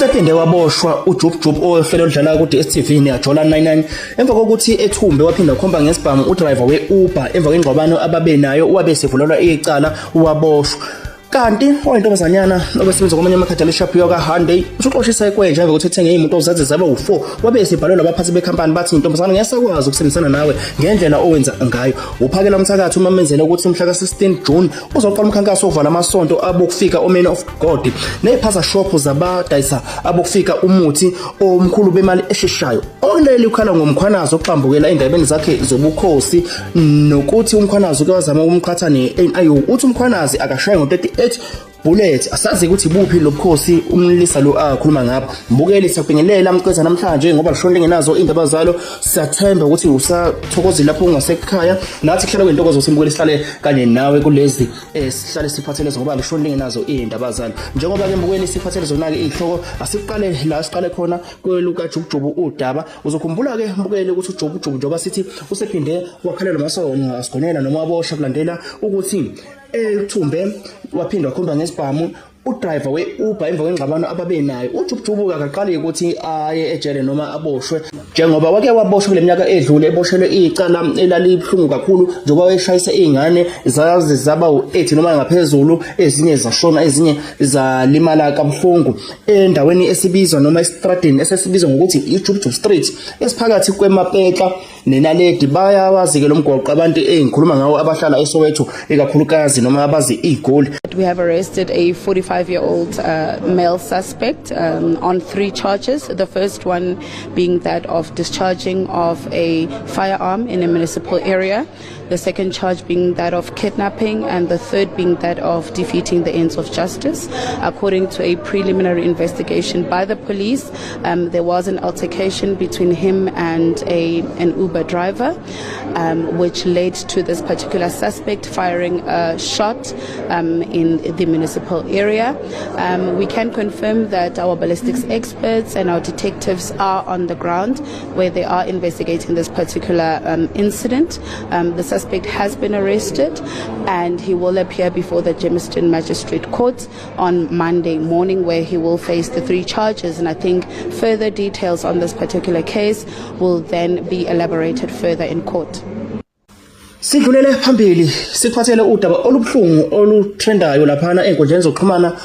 Usephinde waboshwa uJub Jub ohlelo oludlala ku-DStv neyajola 99 emva kokuthi ethumbe waphinda wakhomba ngesibhamu udriver we-Uber emva kwengxabano ababenayo wabe esevulelwa icala waboshwa. Kanti oyintombazanyana obesebenza kwamanye amakhadi aleshaphiwa kaHyundai usuxoshisa ikwenja emva kokuthi ethenge iy'moto zaze zaba u-4 wabe esebhalelwa abaphathi bekhampani bathi intombazane ngeke sakwazi ukusebenzisana nawe ngendlela owenza ngayo. Uphakela umthakathi umamezela ukuthi mhla ka-16 June uzoqala umkhankaso wokuvala amasonto abokufika oMan of God neziphaza shop zabadayisa abokufika umuthi omkhulu bemali esheshayo. Okuleli ukhala ngoMkhwanazi oxambukela endabeni zakhe zobukhosi nokuthi uMkhwanazi uke wazama ukumqhatha ne-NIU. Uthi uMkhwanazi akashaye ngo-38 bullet asazi ukuthi buphi lobukhosi umlisa lo akhuluma ngapho. Mbukeli siyakubingelela mceza namhlanje ngoba lishona lingenazo indaba zalo. Siyathemba ukuthi usathokozile lapho ungasekhaya nathi kuhlala kuyintokozo ukuthi mbukeli sihlale kanye nawe kulezi eh, sihlale siphathele ngoba lishona lingenazo iy'ndaba zalo. Njengoba ke mbukeli siphathele zona-ke iy'hloko asiqale la siqale khona kwelukaJubujubu udaba. Uzokhumbula-ke mbukeli ukuthi uJubujubu njengoba sithi usephinde wakhalelwa amasongo asigonela noma waboshwa kulandela ukuthi ethumbe waphinde wakhomba ngesibhamu udriver we-Uber emva kwengxabano ababenayo. UJubujubu akaqali ukuthi aye ejele noma aboshwe njengoba wake waboshwa kule minyaka edlule eboshelwe icala elalibuhlungu kakhulu njengoba wayeshayisa iy'ngane zaze zaba u-8 noma ngaphezulu, ezinye zashona ezinye zalimala kabuhlungu endaweni esibizwa noma esitradini esesibizwa ngokuthi iJubjub Street esiphakathi kweMapetla nenaledi. Bayawazi-ke lo mgwaqo abantu engikhuluma ngawo abahlala eSoweto ikakhulukazi noma abazi iGoli. We have arrested a 45-year-old male suspect on three charges. The first one being that of discharging of a firearm in a municipal area. The second charge being that of kidnapping, and the third being that of defeating the ends of justice. According to a preliminary investigation by the police, there was an altercation between him and an Uber driver, which led to this particular suspect firing a shot in the municipal area. We can confirm that our ballistics experts and our detectives are on the ground where they are investigating this particular incident. The suspect has been arrested and he will appear before the Germiston Magistrate Court on Monday morning, where he will face the three charges. And I think further details on this particular case will then be elaborated further in court. Sidlulele phambili siphathele udaba olubuhlungu olutrendayo laphana ey'nkundleni zokuxhumana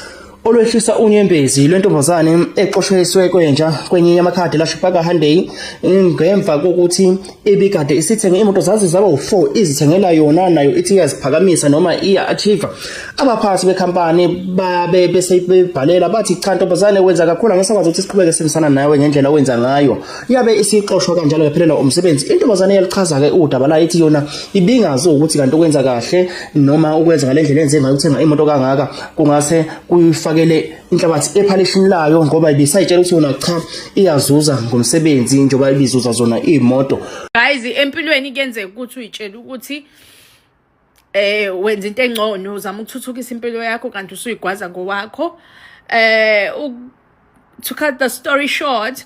olwehlisa unyembezi lwentombazane exoshwe kwenja kwenye yamakhadi lashipha kaHyundai ngemva kokuthi ibikade isithenge imoto zaze zaba u-4 izithengela yona nayo ithi iyaziphakamisa noma iya-achieve. Abaphathi bekhampani babe bese bebhalela bathi cha ntombazane wenza kakhulu angisakwazi ukuthi siqhubeke sibisana nawe ngendlela owenza ngayo. Yabe isixoshwa kanjalo yaphelelwa umsebenzi. Intombazane iyalichaza-ke udaba layo ithi yona ibingazi ukuthi kanti ukwenza kahle noma ukwenza ngale ndlela enze ngayo ukuthenga imoto kangaka kungase kuyifakele inhlabathi ephalishini layo ngoba ibisayitshela ukuthi yona cha iyazuza ngomsebenzi njengoba ibizuza zona iy'moto. Guys, empilweni kuyenzeka ukuthi uyitshele ukuthi wenza into engcono, uzama ukuthuthukisa impilo yakho kanti usuyigwaza ngowakho. To cut the story short,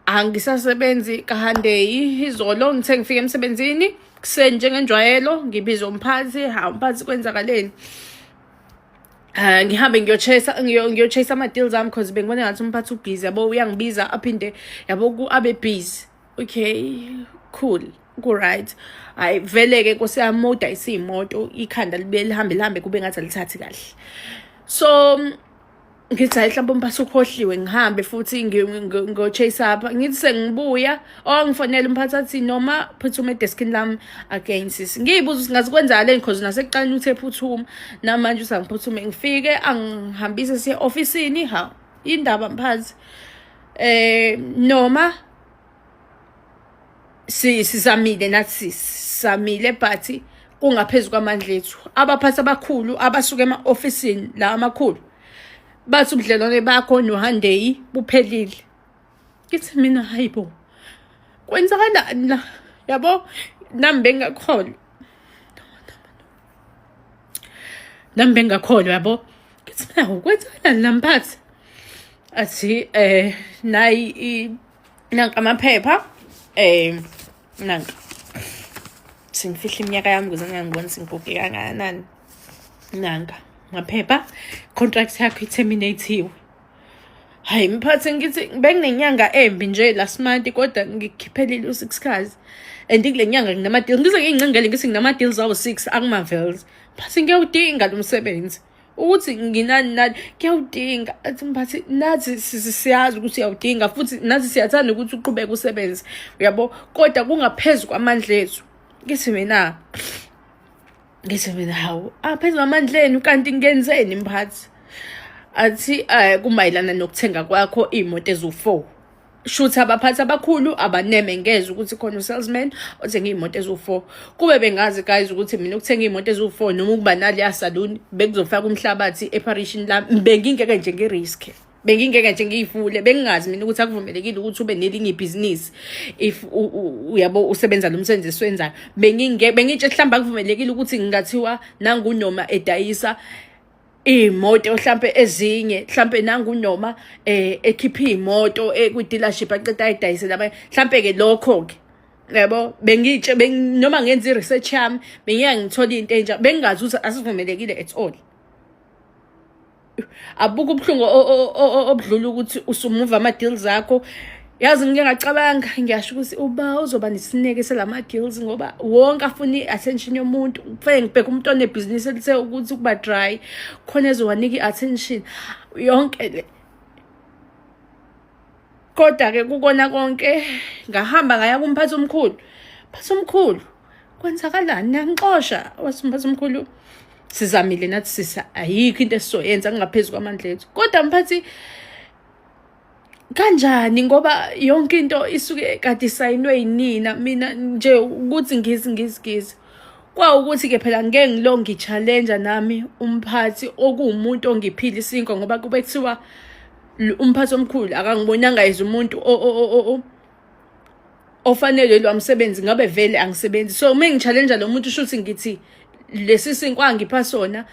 angisasebenzi kaHyundai. Izolo ngithe ngifike emsebenzini kuseni njengenjwayelo ngibiza umphathi, ha umphathi kwenzakaleni? Ngihambe ngiyochase ngiyochase ama deals ami because bengibona ngathi umphathi ubusy yabo, uyangibiza aphinde yabo abe busy. Okay, cool, ku right. Hayi vele ke nkosi yami mawudayisa imoto ikhanda libe lihambe lihambe kube ngathi alithathi kahle. So ngithi hayi mhlawumbe umphathi ukhohliwe, ngihambe futhi ngo-chase up. Ngithi sengibuya ongifonela umphathi athi noma phuthuma edeskini lami again sisi. Ngiyibuza ukuthi ngazi kwenzakaleni because nasekuqaleni uthe phuthuma namanje usangiphuthume. Ngifike angihambise siye ofisini, ha indaba mphathi noma sizamile nathi sizamile but kungaphezu kwamandla ethu. Abaphathi abakhulu abasuka ema-ofisini la amakhulu bathi ubudlelwane bakho noHyundai buphelile. Ngithi mina hayibo kwenzakalani la yabo, nami bengakholwa, nami bengakholwa yabo. Ngithi mina kwenzakalani la mphathi? Athi nayi nanka amaphepha, nanka sengifihla iminyaka yami ukuze ngingangiboni sengiguge kangakanani. Nanka maphepha, contract yakho i-terminate-iwe. Hayi mphathi, ngithi benginenyanga embi nje last month, kodwa ngikukhiphelile u-six cars and kule nyanga nginama-deals. Ngize ngiyincengele ngithi nginama-deals awu-six akuMavels. Mphathi, ngiyawudinga lo msebenzi ukuthi nginani nani, ngiyawudinga. Athi mphathi, nathi siyazi ukuthi uyawudinga futhi nathi siyathanda ukuthi uqhubeke usebenze, uyabo, kodwa kungaphezu kwamandla ethu. Ngithi mina hawu, aphezu kwamandla enu, kanti ngenzeni mphathi? Athi kumayelana nokuthenga kwakho iy'moto eziwu-four. Shuthi abaphathi abakhulu abaneme ngeze ukuthi khona u-salesman othenga iy'moto eziwu-four. Kube bengazi guys ukuthi mina ukuthenga iy'moto eziwu-four noma ukuba naleya saluni bekuzofaka umhlabathi epharishini lami, bengingeke nje ngiriske, bengingeke nje ngiyivule. Bengingazi mina ukuthi akuvumelekile ukuthi ube nelinye ibhizinisi if uyabo usebenza lo msebenzi esiwenzayo. Bengitshe mhlawumbe akuvumelekile ukuthi ngingathiwa nangunoma edayisa iy'moto hlampe ezinye, hlampe nangunoma ekhipha iy'moto kwi-dealership aqeda ayidayisele abanye hlampe-ke lokho-ke, yabo. Bengitshe noma ngenza i-research yami bengiyake ngithole into entsha. Bengingazi ukuthi asivumelekile at all. Abuka ubuhlungu obudlula ukuthi usumuva ama-deals akho. Yazi ngike ngacabanga, ngiyasho ukuthi uba uzoba nesineke salama-deals ngoba wonke afuna i-attention yomuntu. Kufanele ngibheke umuntu onebhizinisi elithe ukuthi ukuba dry khona ezowanika i-attention yonke le. Kodwa-ke kukona konke ngahamba ngaya kumphathi omkhulu. Mphathi omkhulu, kwenzakalani? Niyangixosha. Wathi umphathi omkhulu, sizamile nathi sisa, ayikho into esizoyenza, kungaphezu kwamandla ethu. Kodwa mphathi, kanjani, ngoba yonke into isuke kade isayinwe yinina? Mina nje ukuthi ngizi ngizi ngizi kwawukuthi-ke phela ngeke ngilo ngi-challenge nami umphathi okuwumuntu ongiphila isinkwa, ngoba kube kuthiwa umphathi omkhulu akangibonanga as umuntu ofanele lo msebenzi, ngabe vele angisebenzi. So uma ngi-challenge lo muntu, shuthi ngithi lesi sinkwa angipha sona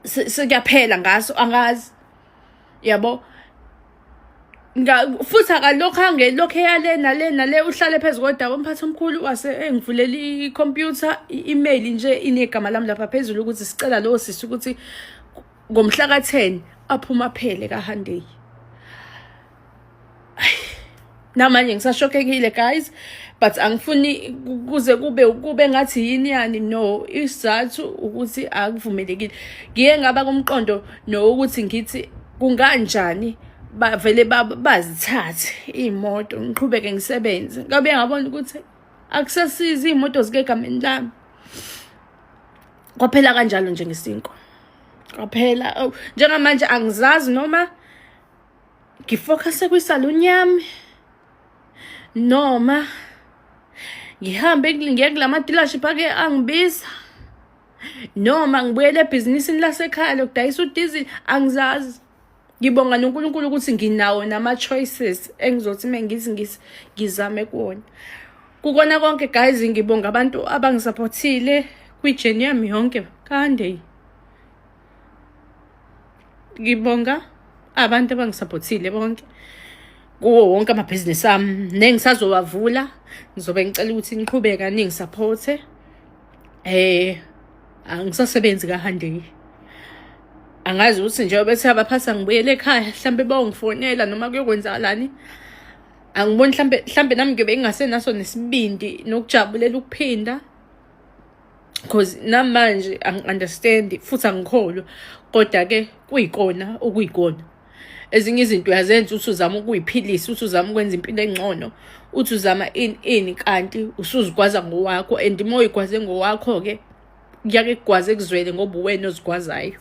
sekuyaphela ngaso, angazi, yabo. Futhi akalokhu angelokhu eyale nale nale, uhlale phezu kodaba. Umphathi omkhulu wase engivulela ikhompyutha, i-email nje inegama lami lapha phezulu ukuthi sicela lowo sisi ukuthi ngomhla ka-10 aphuma phele kaHyundai. Namanje ngisashokekile guys, but angifuni kuze kube ngathi yini yani. No, isizathu ukuthi akuvumelekile. Ngiye ngaba kumqondo nokuthi ngithi kunganjani bavele bazithathe iy'moto, ngiqhubeke ngisebenze. Ngabe ngabona ukuthi akusasizi, iy'moto zike egameni lami. Kwaphela kanjalo nje ngesinkwa, kwaphela. Oh, njengamanje angizazi noma ngifocuse kwisaluni yami noma ngihambe ngiye kulama dealership ake angibiza noma ngibuyele ebhizinisini lasekhaya lokudayisa udizili, angizazi. Ngibonga noNkulunkulu ukuthi nginawo nama-choices engizothi uma ngithi ngizame kuwona. Kukona konke guys, ngibonga abantu abangisupportile kwi-journey yami yonke kande. Ngibonga abantu abangisupportile bonke kuwo wonke amabhizinisi ami nengisazowavula. Ngizobe ngicela ukuthi niqhubeka ningisupporte. Angisasebenzi kaHyundai. Angazi ukuthi njengoba bethi abaphathi angibuyele ekhaya, mhlambe bayongifonela noma kuyokwenzakalani. Angiboni, mhlambe nami ngiyobe ngingasenaso nesibindi nokujabulela ukuphinda, cause namanje angi-understand futhi angikholwa. Kodwa-ke kuyikona okuyikona, ezinye izinto uyazenza uthi uzama ukuyiphilisa, uthi uzama ukwenza impilo engcono, uthi uzama ini ini, kanti usuzigwaza ngowakho. And uma uyigwaze ngowakho-ke kuyake kugwaze kuzwele ngoba uwena ozigwazayo.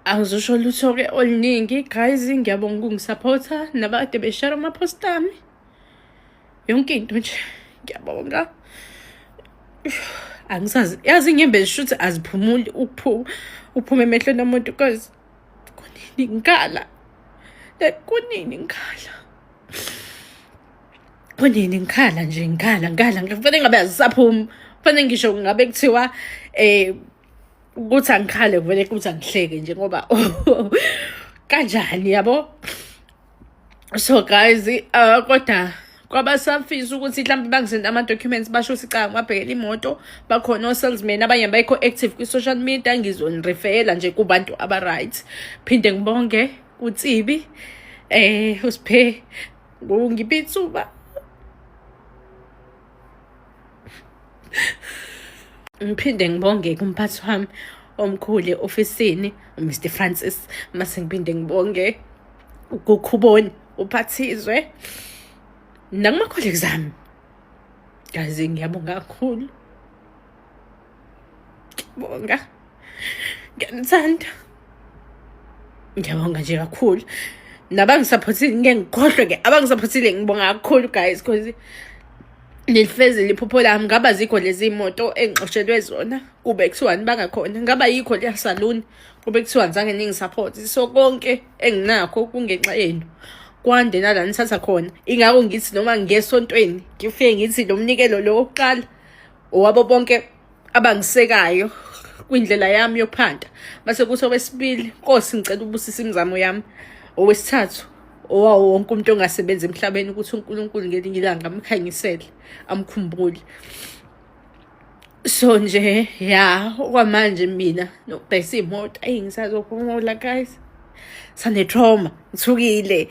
Angizosho lutho-ke oluningi guys. Ngiyabonga ukungisupporta nabakade beshare ama-post ami, yonke into nje, ngiyabonga. Angisazi, yazi inyembezi shuthi aziphumuli ukuphuma, uphuma emehlweni omuntu, because kunini ngikhala, like kunini ngikhala, kunini ngikhala nje, ngikhala ngikhala, kufanele ngabe azisaphumi. Kufanele ngisho ngabe kuthiwa ukuthi angikhale, kuvele kuthi angihleke nje, ngoba kanjani, yabo. So guys, kodwa Kwabasafisa ukuthi mhlawumbe bangisende ama-documents, basho ukuthi cha, ngibabhekele imoto, bakhona o-salesman abanye abayikho active kwi-social media, ngizonirefela nje kubantu aba-right. Phinde ngibonge kuTsibi, usiphe ngiphe ithuba. Ngiphinde ngibonge kumphathi wami omkhulu e-ofisini, uMr Francis. Mase ngiphinde ngibonge kuKhuboni, uphathizwe, nakuma-colleagues ami. Guys, ngiyabonga kakhulu, ngiyabonga, ngiyanithanda, ngiyabonga nje kakhulu. Nabangisaphothile, ngeke ngikhohlwe ke abangisaphothile, ngibonga kakhulu guys, because nilifezile iphupho lami. Ngaba zikho lezi moto engixoshelwe zona, kube kuthiwa nibangakhona, ngaba yikho leya saloon, kube kuthiwa ngizange ningi-support. So konke enginakho kungenxa yenu, kwande nala nithatha khona. Ingakho ngithi noma ngesontweni ngifike ngithi lo mnikelo lo wokuqala owabo bonke abangisekayo kwindlela yami yokuphanda. Mase kuthi owesibili, Nkosi, ngicela ubusise imizamo yami. Owesithathu owawo wonke umuntu ongasebenzi emhlabeni, ukuthi uNkulunkulu ngelinye ilanga amkhanyisele, amkhumbule. So nje ya, okwamanje mina nokudayisa iy'moto, ayi, ngisazophumula guys, sane-trauma, ngithukile,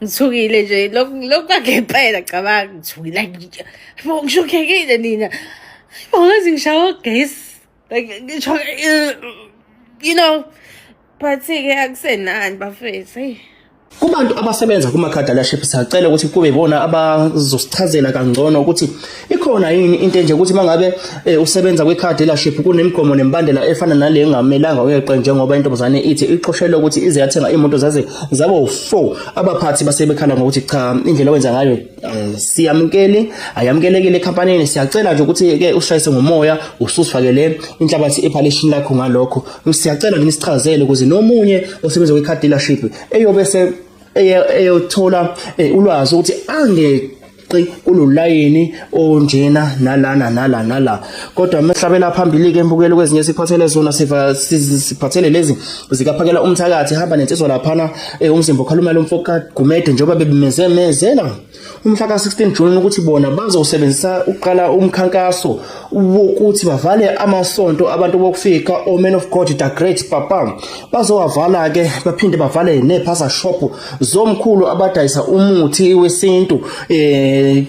ngithukile nje lokhu kwangempela. Cabanga, ngithukile, like bo, ngishokhekile nina bo, ngazi ngishawa ugesi, like ngisho but-ke akusenani bafethu, eyi. Kubantu abasebenza kuma-car dealership, siyacela ukuthi kube ibona abazosichazela kangcono ukuthi ikhona yini into enje ukuthi mangabe usebenza kwi-car dealership kunemigomo nemibandela efana nale engamelanga uyeqe, njengoba intombazane ithi ixoshelwe ukuthi ize yathenga imoto zaze zaba u-4. Abaphathi basebekhala ngokuthi cha, indlela owenza ngayo siyamukeli, ayamukelekile ekhampanini. Siyacela nje ukuthi-ke usishayise ngomoya, ususifakele inhlabathi ephalishini lakho ngalokho. Siyacela nje nisichazele ukuze nomunye osebenza kwi-car dealership eyobe se eyothola ulwazi ukuthi angeqi kulo layini onjena nalana nala nala. Kodwa mehlabela phambili-ke embukeli, kwezinye siphathele zona, siphathele lezi zikaphakela umthakathi hamba nensizwa laphana, umzimba okhalumela umfo kaGumede, njengoba bebemezemezela umhla ka-16 June ukuthi bona bazosebenzisa ukuqala umkhankaso wokuthi bavale amasonto abantu bokufika, o-Man of God the Great Papa, bazowavala-ke, baphinde bavale nephasa shop zomkhulu abadayisa umuthi wesintu,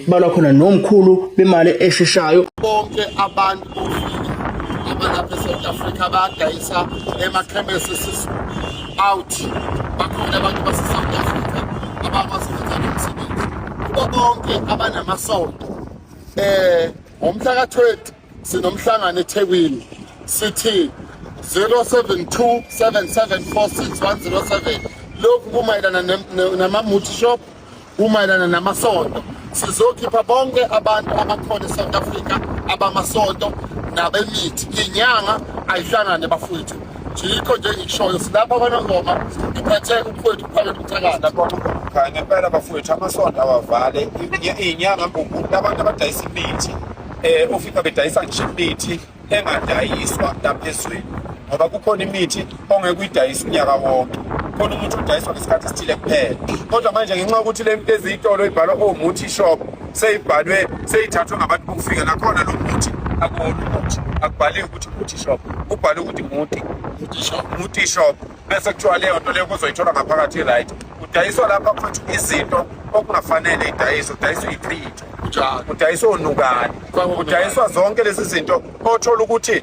balwa khona nomkhulu bemali esheshayo. Bonke abantu bofika abalapha e-South Africa abadayisa emakhemesi out, bakhona abantu base-South Africa abakwazi ukwenza lo msebenzi. Kubo bonke abanamasonto, ngomhla ka-20 sinomhlangano eThekwini, sithi 072 7746107. Lokhu kumayelana nama-muti shop, kumayelana namasonto. Sizokhipha bonke abantu abakhona e-South Africa abamasonto nabemithi, inyanga ayihlangane bafowethu. Yikho nje ngikushoyo, silapha kwanongoma, ngiphethe umfowethu uphakethe umthakathi. Cha, ngempela bafowethu, amasonto awavale, iy'nyanga mbumbulu, abantu abadayisa imithi, ofika bedayisa ngisho imithi engadayiswa lapha ezweni, ngoba kukhona imithi ongeke uyidayise unyaka wonke, khona umuthi odayiswa ngesikhathi esithile kuphela. Kodwa manje ngenxa yokuthi lezi zitolo ibhalwa omuthi shop, seyibhalwe, seyithathwe ngabantu bokufika, nakhona lo muthi akuwona umuthi, akubhaliwe ukuthi muthi shop, kubhalwe ukuthi muti muti shop, bese kuthiwa leyo nto leyo kuzoyithola ngaphakathi, right? Kudayiswa lapha mfethu izinto okungafanele idayiswe, kudayiswa ichitho, kudayiswa onukani, kudayiswa zonke lezi zinto othola ukuthi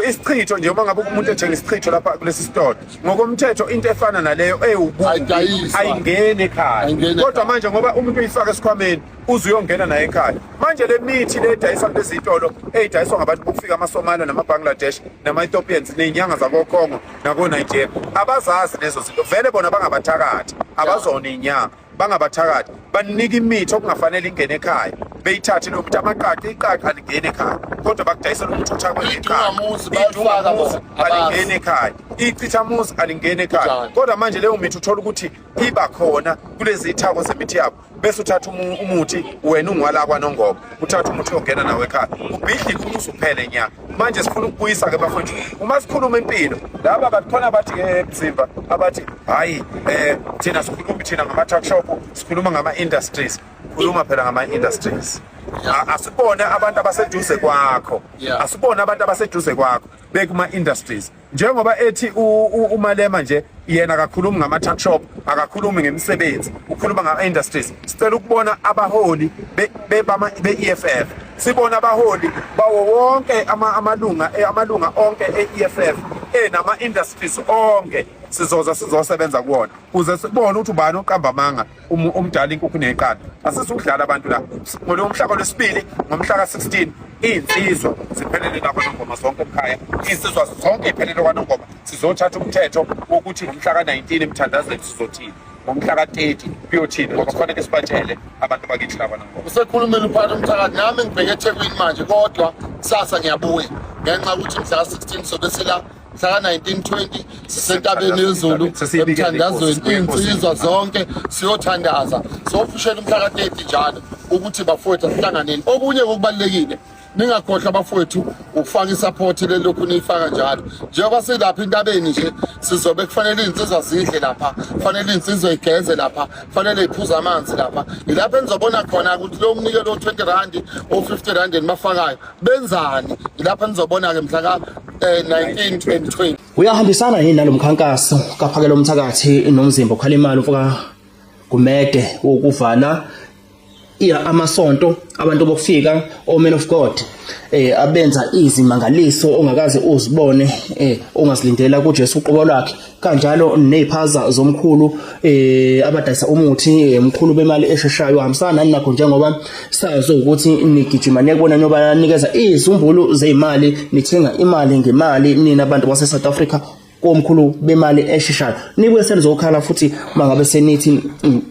isichitho nje. Uma ngabe umuntu ethenga isichitho lapha kulesi sitolo, ngokomthetho into efana naleyo ewububi Ayidayiswa. ayingeni ekhaya. Ayingeni. Kodwa manje ngoba umuntu uyifaka esikhwameni, uze uyongena naye ekhaya. Manje le mithi le edayiswa kulezi zitolo, eyidayiswa ngabantu bokufika, amaSomalia nama-Bangladesh nama-Ethiopians ney'nyanga zakoKongo nako-Nigeria, abazazi lezo zinto vele. Bona bangabathakathi, abazona iy'nyanga, bangabathakathi, banika imithi okungafanele ingene ekhaya, beyithathe leyo mithi. Amaqaqa, iqaqa alingeni ekhaya, kodwa bakudayisela umuthi othakwe ngeqaqa. Idungamuzi bayalifaka Idungamuzi bona, abazi. alingeni ekhaya, ichithamuzi alingeni ekhaya. Kunjalo. Kodwa manje leyo mithi uthola ukuthi iba khona kulezi ithako zemithi yabo, bese uthatha umuthi wena ungwala kwaNongoma, uthatha umuthi uyongena nawe ekhaya, ubhidlike umuzi uphele nya. Manje sifuna ukubuyisa-ke bafowethu, uma sikhuluma impilo, laba bakhona bathi-ke mzimba abathi hhayi, thina sikhulumi thina ngama-tuck shop, sikhuluma ngama-industries. Khuluma phela ngama industries. Asibone abantu abaseduze kwakho. Asibone abantu abaseduze kwakho bekuma industries. Njengoba ethi uMalema nje yena akakhulumi ngama tuck shop, akakhulumi ngemisebenzi, ukhuluma ngama industries. Sicela ukubona abaholi be EFF. Sibona abaholi bawo wonke amalunga onke e-EFF enama industries onke, sizoza sizosebenza kuwona kuze sibone ukuthi ubani oqamba amanga, umdala inkukhu neqanda. Asizukudlala abantu la. Ngolo mhla lwesibili, ngomhla ka-16, iy'nsizwa ziphelele la kwaNongoma zonke ekhaya, iy'nsizwa zonke iy'phelele kwaNongoma. Sizothatha umthetho wokuthi ngomhla ka-19 emthandazweni sizothini, ngomhla ka-30 kuyothini, ngoba kufanele sibatshele abantu bakithi la kwaNongoma. Usekhulumile uPhakela Umthakathi. Nami ngibheke eThekwini manje, kodwa kusasa ngiyabuya ngenxa yokuthi mhla ka-16 sobe sila, mhla ka-19 20 sisentabeni yezulu emthandazweni, iy'nsizwa zonke siyothandaza, sofushela umhla ka-30 njalo ukuthi bafowethu asihlanganeni. Okunye okubalulekile, ningakhohlwa bafowethu ukufaka i-support lelokhu niyifaka njalo. Njengoba silapha entabeni nje, sizobe kufanele iy'nsizwa zidle lapha, kufanele iy'nsizwa igeze lapha, kufanele iphuze amanzi lapha. Ilapho enizobona khona ukuthi lo mnikelo o-20 rand, o-50 rand enibafakayo benzani. Ilapho enizobona-ke mhla ka-19 and 20. Uyahambisana yini nalo mkhankaso kaPhakela Umthakathi nomzimba okhala imali umfoka Gumede wokuvala iya amasonto abantu bokufika, o man of God abenza izimangaliso ongakaze uzibone, ongazilindela kuJesu uqobo lwakhe, kanjalo neziphaza zomkhulu abadayisa umuthi, umkhulu bemali esheshayo? Hambisana nani nakho, njengoba sazi ukuthi nigijima niyakubona niyobanikeza izizumbulu zeyimali, nithenga imali ngemali nina abantu base South Africa komkhulu bemali esheshayo, nibuye senizokhala futhi uma ngabe senithi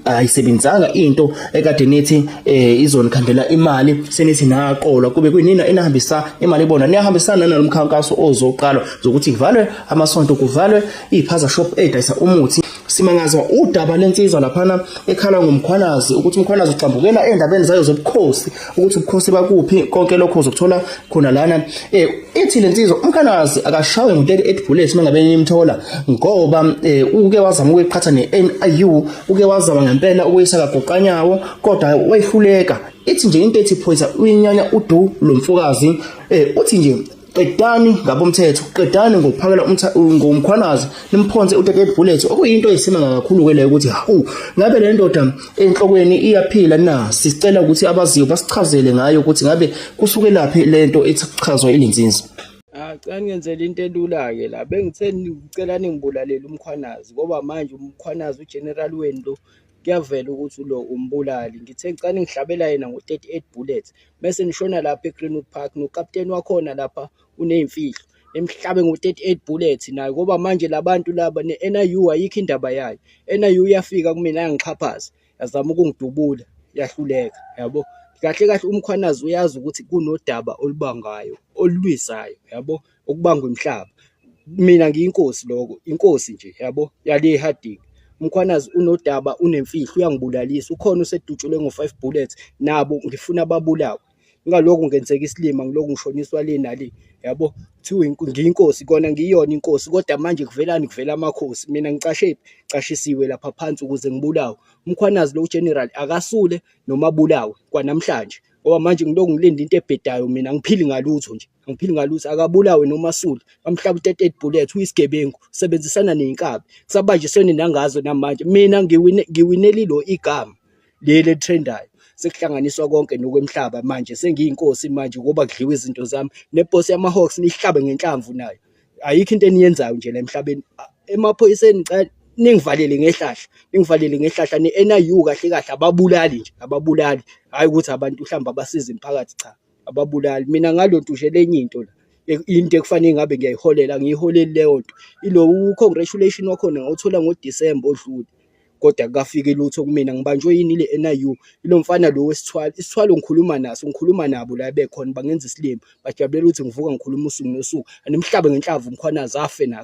ayisebenzanga into ekade nithi izonikhandela imali, senithi naqolwa, kube kuyinina enahambisa imali ibona. Niyahambisana nalomkhankaso ozoqalwa zokuthi kuvalwe amasonto, kuvalwe iy'phaza shop ey'dayisa umuthi? Simangazwa udaba lensizwa laphana ekhala ngoMkhwanazi ukuthi uMkhwanazi uxambukela ey'ndabeni zayo zobukhosi, ukuthi ubukhosi bakuphi. Konke lokho uzokuthola khona lana. Ithi lensizwa uMkhwanazi akashawe ngo-38 bullets uma ngabe nimthola, ngoba uke wazama ukuyiqhatha ne-NIU, uke wazama ngempela ukuyisa kagoqanyawo, kodwa wayihluleka. Ithi nje into ethi phoyisa uyinyanya udu lo mfokazi. Uthi nje qedani ngabomthetho, qedani ngokuphakela ngoMkhwanazi, nimphonse u-38 bullets, okuyinto eyisimanga kakhulu-ke leyo, ukuthi hawu, ngabe le ndoda enhlokweni iyaphila na? Sicela ukuthi abaziyo basichazele ngayo ukuthi ngabe kusuke laphi le nto ethi kuchazwa ilinzinzi. Ah, cela ningenzele into elula-ke la. Bengithe ngicela ningibulalele uMkhwanazi ngoba manje uMkhwanazi u-general wenu lo, kuyavela ukuthi ulo umbulali. Ngithe ngicela ningihlabela yena ngo-38 bullets bese nishona lapha e-Greenwood Park, nokapteni wakhona lapha uney'mfihlo, nimhlabe ngo-38 bullets naye, ngoba manje labantu laba ne-NIU ayikho indaba yayo. NIU iyafika kumina, yangixhaphaza, yazama ukungidubula, yahluleka, yabo. Kahle kahle uMkhwanazi uyazi ukuthi kunodaba olubangayo, olulwisayo, yabo, okubangwa imihlaba. Mina ngiyinkosi, lokho inkosi nje, yabo, yale eHarding. UMkhwanazi unodaba, unemfihlo, uyangibulalisa. Ukhona usedutshulwe ngo-5 bullets, nabo ngifuna babulawe. Ngalokhu ngenzeka isilima, ngilokhu ngishoniswa le nale, yabo. Kuthiwa ngiyinkosi, kona ngiyona inkosi, kodwa manje kuvelani? Kuvela amakhosi. Mina ngicashe, cashisiwe lapha phansi ukuze ngibulawe. UMkhwanazi lo general akasule noma abulawe kwanamhlanje, ngoba manje ngilokhu ngilinde into ebhedayo. Mina angiphili ngalutho nje, angiphili ngalutho. Akabulawe noma asule, bamhlaba u-38 bullets. Uyisigebengu, sebenzisana ney'nkabi, kusabanjiswene nangazo namanje. Mina ngiwineli lo igama leli elitrendayo, sekuhlanganiswa konke nokwemhlaba. Manje sengiyinkosi manje ngoba kudliwa izinto zami. Nebhosi yama-Hawks niyihlabe ngenhlamvu nayo. Ayikho into eniyenzayo nje la emhlabeni. Emaphoyiseni cha, ningivalele ngehlahla, ningivalele ngehlahla. Ne-NIU kahle kahle ababulali nje, ababulali. Hhayi ukuthi abantu mhlawumbe abasiza imiphakathi, cha, ababulali. Mina ngalonto nje lenye into la, into ekufanele ngabe ngiyayiholela, angiyiholeli leyo nto. Ilo congratulation wakhona ngawuthola ngoDisemba odlule, kodwa akukafiki lutho kumina. Ngibanjwe yini? Ile NIU, ilo mfana lo wesithwalo, isithwalo ngikhuluma naso, ngikhuluma nabo la bekhona, bangenza isilima, bajabulela ukuthi ngivuka ngikhuluma usuku nosuku. Animhlabe ngenhlamvu uMkhwanazi, afe naso.